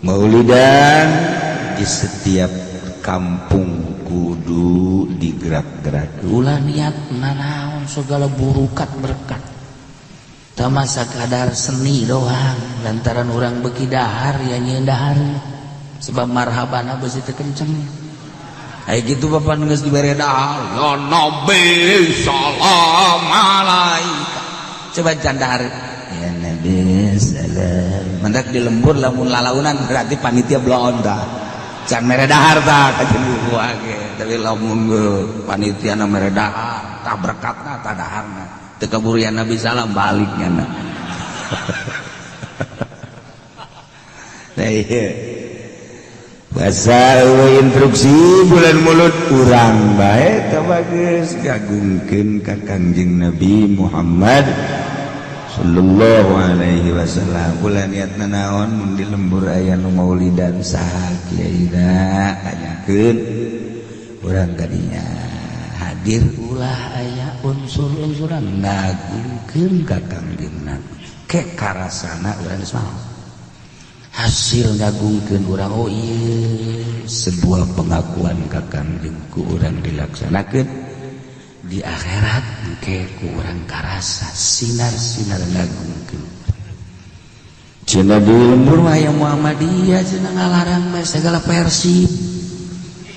Maulidan di setiap kampung kudu digerak-gerak. Ulah niat nanaon segala burukat berkat. Tama sakadar seni doang lantaran orang beki dahar ya nyeun dahar. Sebab marhabana beusi teu kenceng. Aya kitu bapak geus dibere dahar. Ya Nabi salam alaika. Coba can dahar. Ya Nabi salam. Mendak di lembur lamun lalaunan berarti panitia bloon tah. Can mere dahar tah kajen gua ge. Tapi lamun panitia na mere dahar, tah berkatna tah daharna. Teu kaburu ya Nabi salam balik nyana. Nah iya. Bahasa instruksi bulan mulut urang bae tah bagus gagungkeun ka Kangjeng Nabi Muhammad sallallahu alaihi wasallam. Bulan niatna naon mun di lembur aya nu maulidan saha kiaina tanyakeun urang kadinya hadir ulah aya unsur-unsuran ngagungkeun ka Kangjeng Nabi ke karasana urang geus maot. Hasil ngagungkeun urang oh ieu sebuah pengakuan ka Kangjeng ku urang dilaksanakeun di akhirat engke ku urang karasa sinar-sinar ngagungkeun. Cenah di lembur mah aya Muhammadiyah cenah ngalarang mah segala Persib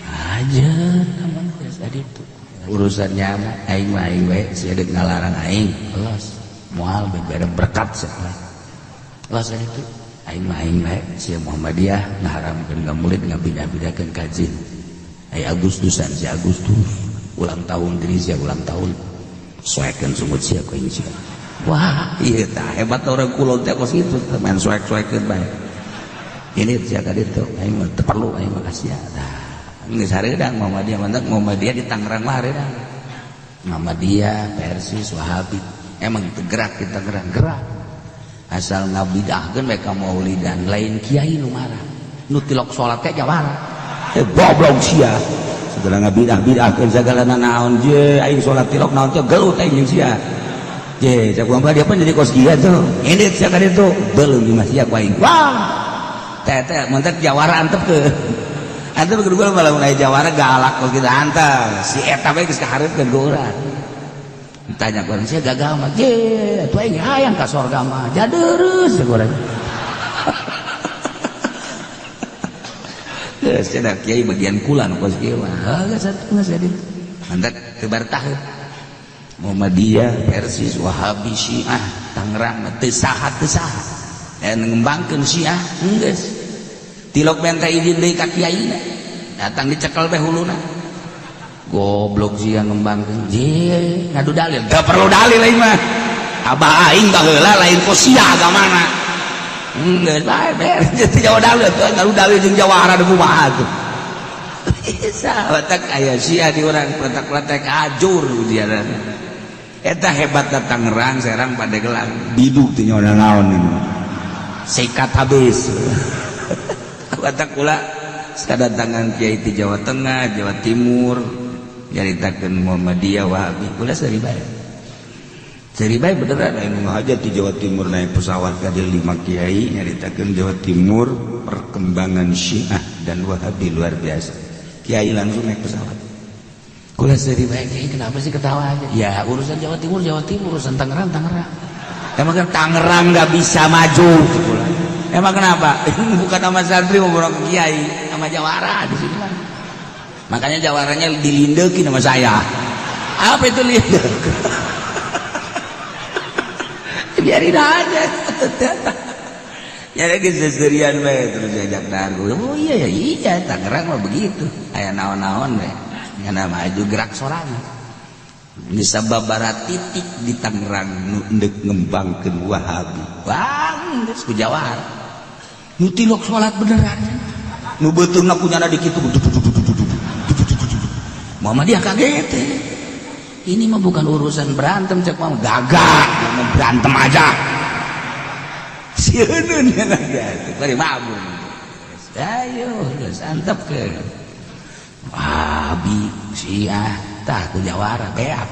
aja kamu geus ditu urusannya mah aing mah aing we sia deuk ngalarang aing los moal beda berkat sia los ditu aing mah aing we sia Muhammadiyah ngaharamkeun ka murid ngabida-bidakeun kajin aya Agustusan si Agustus ulang tahun diri sia ulang tahun soekeun sungut sia ku aing sia. Wah ieu tah hebat orang kulon teh kos kitu main soek-soekeun bae ini sia ka ditu aing mah teu perlu aing mah ka sia tah geus hareudang Muhammadiyah mantak Muhammadiyah di Tangerang mah hareudang Muhammadiyah Persis Wahabi emang teu gerak kita gerak-gerak asal ngabidahkeun mereka maulidan lain kiai nu marah nu tilok salat teh jawara goblok sia segala ngabidah-bidahkeun sagala nanaon je aing salat tilok naon teh gelut aing jeung sia je cak urang dia pan jadi kos kieu tuh indit sia ka ditu beuleum di mah sia ku aing wah teh teh mantak jawara antep ke antep kedua malah mulai jawara galak kos kita antep si eta bae geus kahareupeun ku urang tanya ku urang sia gagal mah je atuh aing hayang ka sorga mah jadeurus ku urang. Geus cenah kiai bagian kula nu kos kieu mah geus atuh geus jadi mantak teu bartah Muhammadiyah Persis Wahabi Syiah Tangerang mah teu saha dan ngembangkeun Syiah geus tilok menta izin deui ka kiaina datang dicekel bae huluna goblok sia ngembangkeun je ngadu dalil teu perlu dalil aing mah abah aing baheula lain kos sia agamana geus bae beres teu jauh dalil teu ngadu dalil jeung jawara deui kumaha tuh bisa batak aya sia di urang pletak-pletek ajur ujianana eta hebat Tangerang Serang Pandeglang biduk teh nyaona naon ini sikat habis batak kula kadatangan kiai ti Jawa Tengah Jawa Timur nyaritakeun Muhammadiyah Wahabi kula seuri bae seuri bae beneran anu ngahaja ti Jawa Timur naik pesawat ka dieu 5 kiai nyaritakeun Jawa Timur perkembangan Syiah dan Wahabi luar biasa kiai langsung naik pesawat kula seuri bae kiai kenapa sih ketawa aja ya urusan Jawa Timur Jawa Timur urusan Tangerang Tangerang emang kan Tangerang nggak bisa maju emang kenapa bukan sama santri mau borong kiai sama jawara di sini lah makanya jawaranya dilindekin sama saya apa itu lindek biarin aja ya lagi seserian bae terus diajak dahar oh iya ya iya Tangerang mah begitu aya naon-naon bae nyana maju gerak sorangan bisa babara titik di Tangerang nu endek ngembangkeun Wahabi wah geus ku jawara nu tilok salat beneran nu beuteungna kunyana di kitu Muhammadiyah kaget ini mah bukan urusan berantem cek mah gagah mau berantem aja sieun nya bari mabur ayo geus antep ke Wahabi Syiah tah ku jawara beak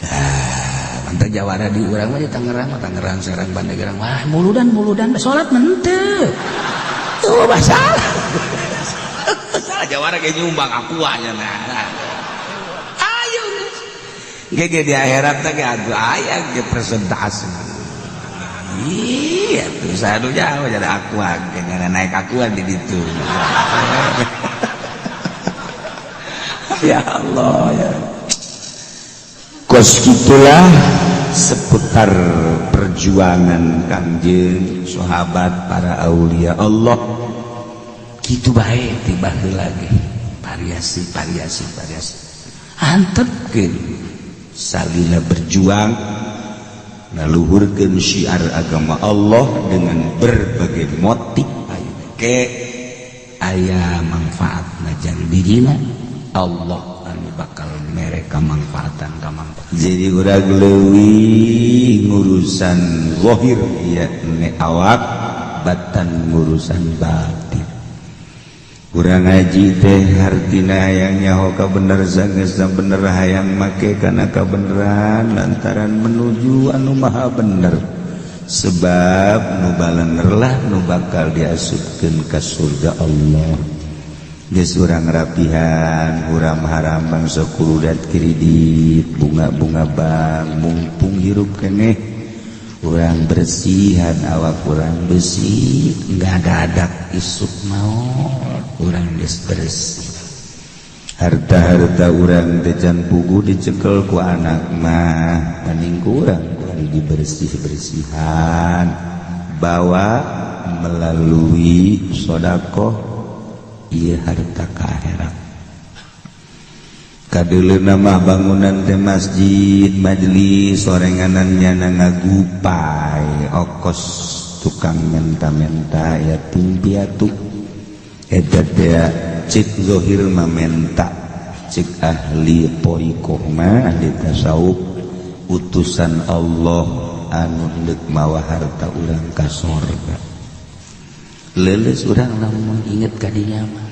tah Mantap jawara di urang mah di Tangerang mah Tangerang Serang Pandeglang. Wah, muludan salat menteu. Tuh masalah. Salah jawara ge nyumbang aku nya nah. Ayo geus. Ge di akhirat teh ge atuh aya ge presentasi. Iya tuh sadu jauh jadi aqua ge naik aqua di ditu. Ya Allah ya. Kos gitulah seputar perjuangan Kangjeng sahabat para aulia Allah. Gitu bae tiba lagi variasi variasi variasi antepkeun salila berjuang ngaluhurkeun syiar agama Allah dengan berbagai motif ayeuna ke aya manfaatna jang dirina Allah anu bakal mere kamanfaatan kamanfaatan. Jadi urang leuwih ngurusan zahir ya ne awak batan ngurusan batin. Urang ngaji teh hartina hayang nyaho ka bener sanggeusna bener hayang make kana kabeneran lantaran menuju anu maha bener. Sebab nu balenger lah nu bakal diasupkeun ka surga Allah. Geus urang rapihan, urang haram bangsa kurudat kredit, bunga-bunga bank, mumpung hirup keneh urang bersihan awak urang bersih, enggak ada adak isuk maot, urang geus bersih. Harta-harta urang teh can puguh dicekel ku anak mah, mending ku urang kuari dibersih-bersihan, bawa melalui sedekah ieu harta ka akhirat. Kadeuleuna mah bangunan teh masjid, majelis, sorenganan nyana ngagupai, okos tukang menta-menta yatim piatu. Eta teh cek zahir mah menta, cek ahli thariqah mah ahli tasawuf utusan Allah anu deuk mawa harta urang ka sorga. Leuleus urang lamun inget ka dinya mah.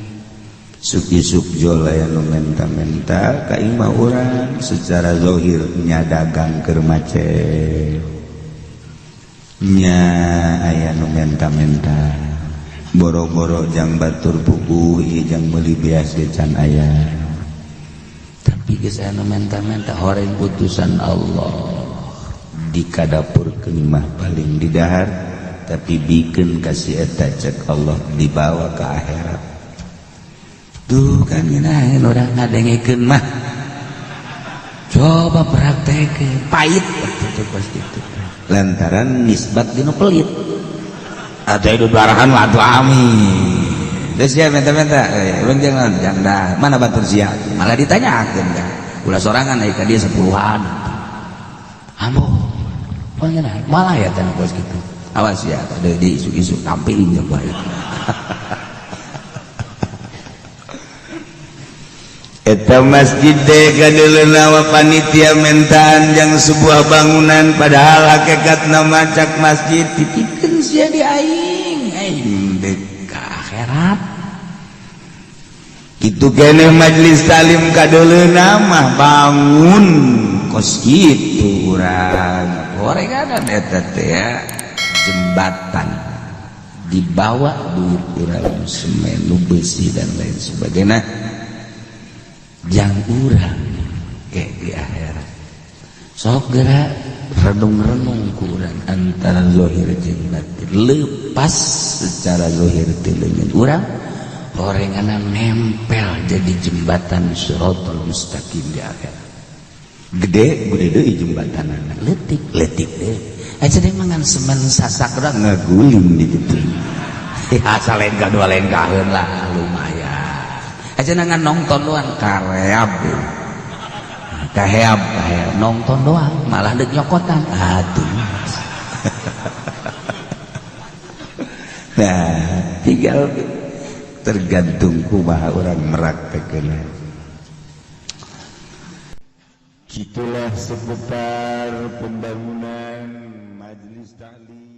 Suk-isuk jol aya nu menta-menta ka imah urang secara zahir nya dagang keur macet. Nya aya nu menta-menta boro-boro jang batur puguh ieu jang meuli beas ge can aya. Tapi geus aya nu menta-menta horeng utusan Allah dikadapurkeun mah paling didahar tapi bikin kasih eta cek Allah dibawa ke akhirat. Tuh kan ngeunaheun urang ngadengekeun mah. Coba praktekeun pahit atuh pas kitu. Lantaran nisbat dina pelit. Atuh hidup barahan mah atuh amin. Geus ya menta-menta, emang jangan janda mana batur sia malah ditanyakeun kan. Ulah sorangan ai ka dia 10-an. Ambo. Pangeran malah ya tanah kos kitu. Awas ya ada di isu-isu tampilin coba ya. Eta masjid teh kadeuleuna wa panitia mentaan jang sebuah bangunan padahal hakikat nama cak masjid titipkeun sia di aing aing deuk ka akhirat. Kitu keneh majelis taklim kadeuleuna mah bangun kos kitu urang gorenganan eta teh ya. Jembatan dibawa duit urang semen besi dan lain sebagainya jang urang kayak di akhirat sok gerak renung-renung ku urang antara zahir jeung batin lepas secara zahir teu leungeun urang horenganna nempel jadi jembatan siratal mustaqim di akhirat. Gede gede deui jembatanana leutik leutik deui. Aja deh mangan semen sasak urang ngaguling di ditu. Ya salengkah dua lengkaheun lah lumayan. Aja ngan nonton doang kareab. Kaheab kaheab nonton doang malah deuk nyokotan. Aduh. Nah, tinggal tergantung kumaha urang meraktekeun. Gitulah seputar pembangunan majelis taklim.